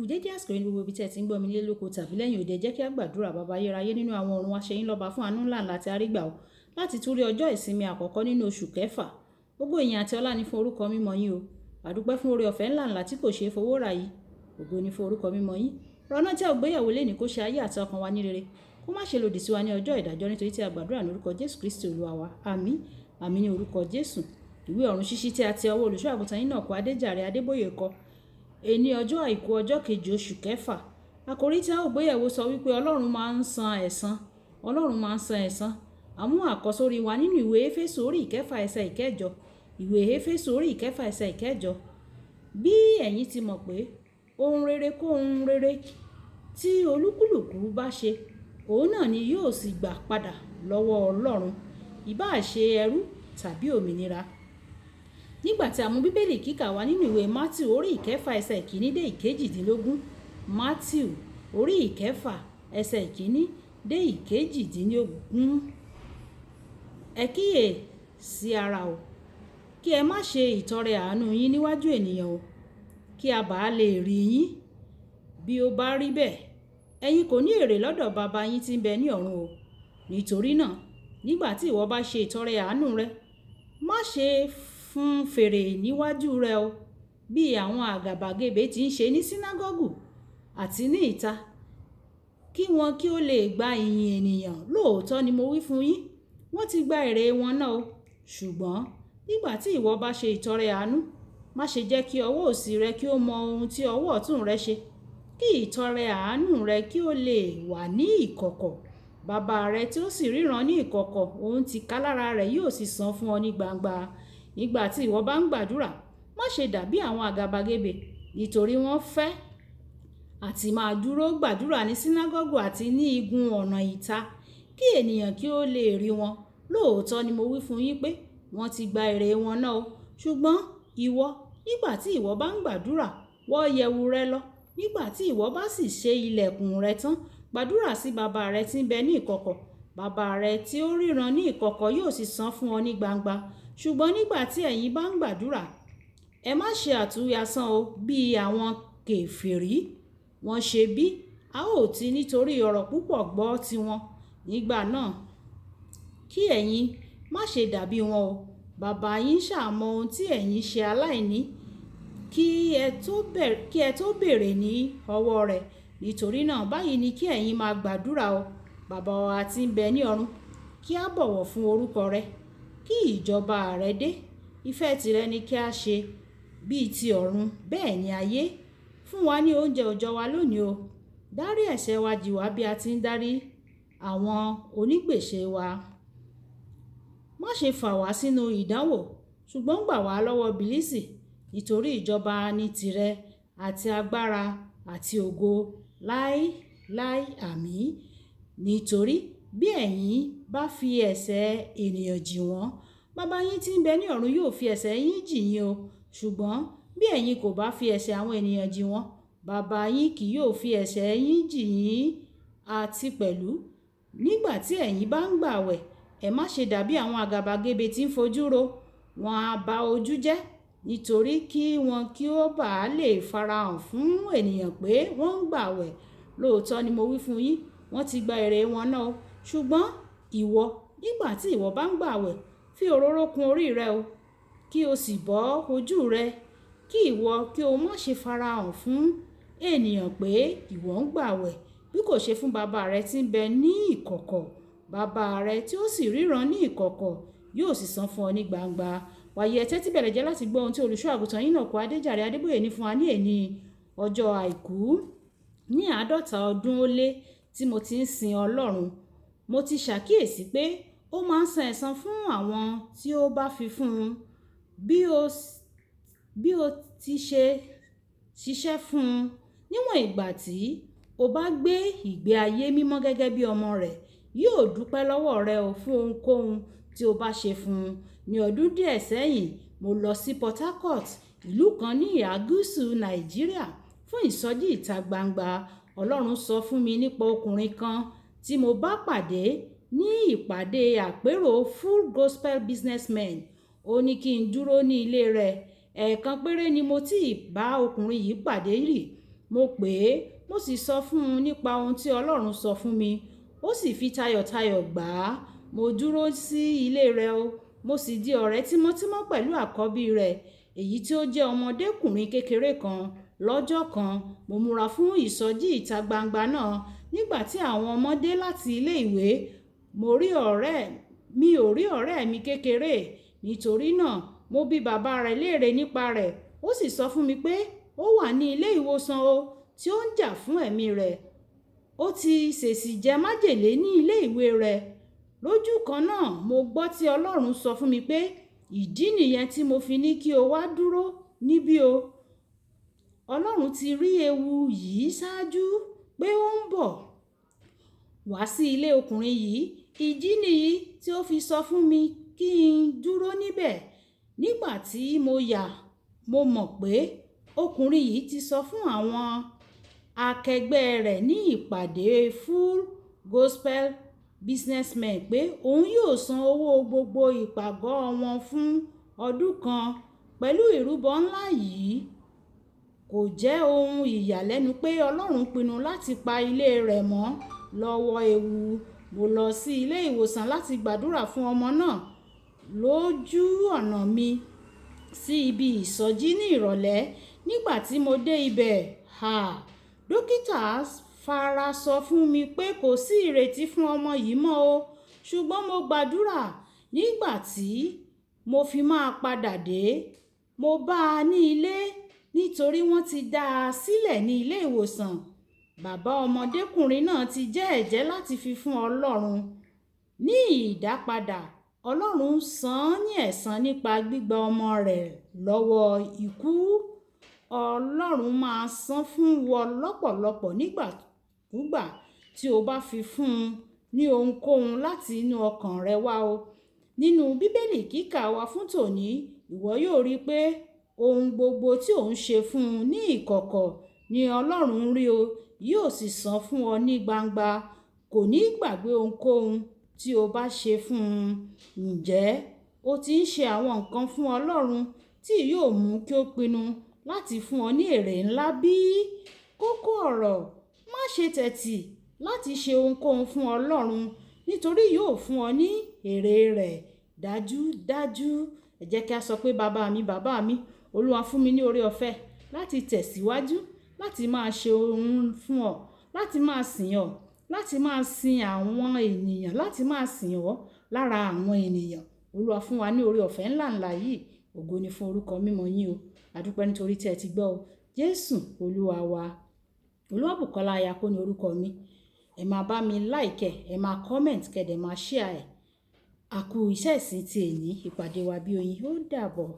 Kú dédé àsìkò yìí ní gbogbo ibi tí ẹ ti ń gbọ́ mi nílé lóko tàbí lẹ́yìn òde. Jẹ́ kí a gbàdúrà. Baba ayérayé nínú àwọn ọ̀run wa, ṣe yín lọ́ba fún àánú ńlá ńlá tí a rí gbà o láti tún rí ọjọ́ ìsinmi àkọ́kọ́ nínú oṣù kẹfà. Ògo, ìyìn àti ọlá ni fún orúkọ mímọ́ yín o. A dúpẹ́ fún oore ọ̀fẹ́ ńlá ńlá tí kò ṣe é fowó rà yìí. Ògo ni fún orúkọ mímọ́ yín. Ọ̀rọ̀ náà tí a ó gbéyẹ̀wò lénìí kó ṣe ayé àti ọkàn wa ní rere. Kó má ṣe lòdì sí wa ní ọjọ́ ìdájọ́, nítorí tí a gbàdúrà ní orúkọ Jésù Kristi Olúwa wa. Àmín. Àmín ní orúkọ Jésù. Ìwé ọ̀run ṣíṣí tí a ti ọwọ́ olùṣọ́ àgùntàn yín náà kọ Adéjàre Adébóyè kọ. Èní ọjọ́ àìkú, ọjọ́ kejì, oṣù kẹfà. Àkòrí tí a ó gbéyẹ̀wò sọ wípé Ọlọ́run máa ń san ẹ̀san. Ọlọ́run máa ń san ẹ̀san. Àmú àkọ́sórí wa nínú ìwé Éfésù orí 6 ẹsẹ̀ 8. Ìwé Éfésù orí 6 ẹsẹ̀ 8. Bí ẹ̀yin ti mọ̀ pé ohun rere kó ohun rere tí olúkúlùkù bá ṣe, òun náà ni yóò sì gbà padà lọ́wọ́ Ọlọ́run, ìbá ṣe ẹrú tàbí òmìnira. Nígbà tí a mú Bíbélì kíkà wá nínú ìwé Matthew orí 6 ẹsẹ̀ 1 dé 18. Matthew orí 6 ẹsẹ̀ 1 dé 18. Ẹ kíyè sí ara o, kí ẹ má ṣe ìtọrẹ àánú yín níwájú ènìyàn o, kí a bá lè rí yín. Bí ó bá rí bẹ́ẹ̀, ẹ̀yin kò ní èrè lọ́dọ̀ baba yín tí ń bẹ ní ọ̀run o. Nítorí náà, nígbà tí ìwọ bá ṣe ìtọrẹ àánú rẹ, má ṣe fún fèrè níwájú rẹ o, bí àwọn àgàbàgebè tí ń ṣe ní sínágọ́gù àti ní ìta, kí wọn kí ó lè gba ìyìn ènìyàn. Lóòótọ́ ni mo wí fún yín, wọ́n ti gba èrè wọn náà o. Ṣùgbọ́n nígbà tí ìwọ bá ṣe ìtọrẹ àánú, má ṣe jẹ́ kí ọwọ́ òsì rẹ kí ó mọ ohun tí ọwọ́ ọ̀tún rẹ ṣe, kí ìtọrẹ àánú rẹ kí ó lè wà ní ìkọ̀kọ̀. Bàbá rẹ tí ó sì ríran ní ìkọ̀kọ̀, òun tìkálára rẹ̀ yóò sì san fún ọ ní gbangba. Nígbà tí ìwọ bá ń gbàdúrà, má ṣe dàbí àwọn àgàbàgebè, nítorí wọ́n fẹ́ àti máa dúró gbàdúrà ní sínágọ́gù àti ní igun ọ̀nà ìta, kí ènìyàn kí ó lè rí wọn. Lóòótọ́ ni mo wí fún yín pé wọ́n ti gba èrè wọn náà o. Ṣùgbọ́n ìwọ, nígbà tí ìwọ bá ń gbàdúrà, wọ ìyẹ̀wù rẹ lọ. Nígbà tí ìwọ bá sì ṣe ilẹ̀kùn rẹ tán, gbàdúrà sí baba rẹ tí ń bẹ ní ìkọ̀kọ̀. Baba rẹ tí ó ríran ní ìkọ̀kọ̀ yóò sì san fún ọ ní gbangba. Ṣùgbọ́n nígbà tí ẹ̀yin bá ń gbàdúrà, ẹ má ṣe àtúnwí asán o, bí àwọn kèfèrí. Wọ́n ṣe bí a ó ti nítorí ọ̀rọ̀ púpọ̀ gbọ́ tiwọn. Nígbà náà, kí ẹ̀yin má ṣe dàbí wọn o. Baba yín ṣà mọ ohun tí ẹ̀yin ṣe aláìní kí ẹ tó béèrè ní ọwọ́ rẹ̀. Nítorí náà, báyìí ni kí ẹ̀yin máa gbàdúrà o. Baba wa tí ń bẹ ní ọ̀run, kí a bọ̀wọ̀ fún orúkọ rẹ. Kí ìjọba rẹ dé. Ìfẹ́ tìrẹ ni kí a ṣe bí ti ọ̀run bẹ́ẹ̀ ní ayé. Fún wa ní oúnjẹ òòjọ́ wa lónìí o. Dárí ẹ̀ṣẹ̀ wa jì wá bí a ti ń dárí àwọn onígbèsè wa. Má ṣe fà wá sínú ìdánwò, ṣùgbọ́n gbà wá lọ́wọ́ bìlísì. Nítorí ìjọba ni tìrẹ àti agbára àti ògo láé láé. Àmín. Nítorí bí ẹ̀yin bá fi ẹ̀ṣẹ̀ ènìyàn jì wọ́n, baba yín tí ń bẹ ní ọ̀run yóò fi ẹ̀ṣẹ̀ yín jì yín o. Ṣùgbọ́n bí ẹ̀yin kò bá fi ẹ̀ṣẹ̀ àwọn ènìyàn jì wọ́n, baba yín kì yóò fi ẹ̀ṣẹ̀ yín jì yín. Àti pẹ̀lú, nígbà tí ẹ̀yin bá ń gbàwẹ̀, ẹ má ṣe dàbí àwọn àgàbàgebè tí ń fojú ro. Wọ́n á ba ojú jẹ́, nítorí kí wọn kí ó bá lè farahàn fún ènìyàn pé wọ́n ń gbàwẹ̀. Lóòótọ́ ni mo wí fún yín, wọ́n ti gba èrè wọn náà o. Ṣùgbọ́n ìwọ, nígbà tí ìwọ bá ń gbàwẹ̀, fi òróró kun orí rẹ o, kí o sì bọ́ ojú rẹ, kí ìwọ kí o má ṣe farahàn fún ènìyàn pé ìwọ ń gbàwẹ̀, bí kò ṣe fún baba rẹ tí ń bẹ ní ìkọ̀kọ̀. Baba rẹ tí ó sì ríran ní ìkọ̀kọ̀ yóò sì san fún ọ ní gbangba. Wàyí, ẹ tẹ́tí bẹ̀lẹ̀ jẹ́ láti gbọ́ ohun tí olùṣọ́ àgùntàn yín náà kọ Adéjàre Adébóyè ní fún wa ní èní ọjọ́ àìkú. Ní 50 ọdún ó lé tí mo ti ń sin Ọlọ́run, mo ti ṣàkíyèsí pé ó máa ń san ẹ̀san fún àwọn tí ó bá fi fún un. Bí ó ti ṣe ṣiṣẹ́ fún un, níwọ̀n ìgbà tí o bá gbé ìgbé ayé mímọ́ gẹ́gẹ́ bí ọmọ rẹ̀, yóò dúpẹ́ lọ́wọ́ rẹ o fún ohunkóhun tí o bá ṣe fún un. Ní ọdún díẹ̀ sẹ́yìn, mo lọ sí Port Harcourt, ìlú kan ní ìhà gúúsù Nàìjíríà, fún ìsọjí ìta gbangba. Ọlọ́run sọ fún mi nípa ọkùnrin kan tí mo bá pàdé ní ìpàdé àpérò Full Gospel Businessmen. Ó ní kí n dúró ní ilé rẹ̀. Ẹ̀ẹ̀kan péré ni mo ti bá ọkùnrin yìí pàdé rí. Mo pè é, mo sì sọ fún un nípa ohun tí Ọlọ́run sọ fún mi. Ó sì fi tayọ̀tayọ̀ gbà á. Mo dúró sí ilé rẹ̀ o, mo sì di ọ̀rẹ́ tímọ́tímọ́ pẹ̀lú àkọ́bí rẹ̀, èyí tí ó jẹ́ ọmọdékùnrin kékeré kan. Lọ́jọ́ kan, mo múra fún ìsọjí ìta gbangba náà. Nígbà tí àwọn ọmọ dé láti ilé ìwé, mi ò rí ọ̀rẹ́ mi kékeré. Nítorí náà, mo bi bàbá rẹ̀ léèrè nípa rẹ̀. Ó sì sọ fún mi pé ó wà ní ilé ìwòsàn o, tí ó ń jà fún ẹ̀mí rẹ̀. Ó ti ṣèṣì jẹ májèlé ní ilé ìwé rẹ̀. Lójú kan náà, mo gbọ́ tí Ọlọ́run sọ fún mi pé ìdí nìyẹn tí mo fi ní kí o wá dúró níbí o. Ọlọ́run ti rí ewu yìí ṣáájú pé ó ń bọ̀ wá sí ilé ọkùnrin yìí. Ìdí nìyí tí ó fi sọ fún mi kí n dúró níbẹ̀. Nígbà tí mo yà, mo mọ̀ pé ọkùnrin yìí ti sọ fún àwọn akẹgbẹ́ rẹ̀ ní ìpàdé Full Gospel Businessmen pé òun yóò san owó gbogbo ìpàgọ́ wọn fún ọdún kan. Pẹ̀lú ìrúbọ ńlá yìí, kò jẹ́ ohun ìyàlẹ́nu pé Ọlọ́run pinnu láti pa ilé rẹ̀ mọ́ lọ́wọ́ ewu. Mo lọ sí ilé ìwòsàn láti gbàdúrà fún ọmọ náà. Lójú ọ̀nà mi sí ibi ìsọjí ní ìrọ̀lẹ́. Nígbà tí mo dé ibẹ̀, dókítà fara sọ fún mi pé kò sí ìrètí fún ọmọ yìí mọ́ o. Ṣùgbọ́n mo gbàdúrà. Nígbà tí mo fi máa padà dé, mo bá a ní ilé nítorí wọ́n ti dá a sílẹ̀ ní ilé ìwòsàn. Bàbá ọmọdékùnrin náà ti jẹ́ ẹ̀jẹ́ láti fi fún Ọlọ́run. Ní ìdápadà, Ọlọ́run san án ní ẹ̀san nípa gbígba ọmọ rẹ̀ lọ́wọ́ ikú. Ọlọ́run máa san fún wọ lọ́pọ̀lọpọ̀ nígbàkúgbà tí o bá fi fún un ní ohunkóhun láti inú ọkàn rẹ wá o. Nínú Bíbélì kíkà wa fún tòní, ìwọ yóò rí pé ohun gbogbo tí ò ń ṣe fún un ní ìkọ̀kọ̀ ni Ọlọ́run ń rí o, yóò sì san fún ọ ní gbangba. Kò ní gbàgbé ohunkóhun tí o bá ṣe fún un. Ǹjẹ́ o ti ń ṣe àwọn nǹkan fún Ọlọ́run tí yóò mú kí ó pinnu láti fún ọ ní èrè ńlá bí? Kókó ọ̀rọ̀, má ṣe tẹ̀tì láti ṣe ohunkóhun fún Ọlọ́run nítorí yóò fún ọ ní èrè rẹ̀ dájúdájú. Ẹ jẹ́ kí a sọ pé bàbá mi, bàbá mi, Olúwa fún mi ní oore ọ̀fẹ́ láti tẹ̀síwájú, láti máa ṣe ohun fún ọ, láti máa sìn ọ, láti máa sin àwọn ènìyàn, láti máa sìn ọ lára àwọn ènìyàn. Olúwa fún wa ní oore ọ̀fẹ́ ńlá ńlá yìí. Ògo ni fún orúkọ mímọ́ yín o. A dúpẹ́ nítorí tí ẹ ti gbọ́ o. Jésù Olúwa wa. Olúwabùkọ́lá Ayako ni orúkọ mi. Ẹ máa bá mi like, ẹ máa comment, kẹ́ dẹ̀ máa share ẹ̀. A kú iṣẹ́ ìsìn tí èní, ìpàdé wa bí oyin. Ó dàbọ̀.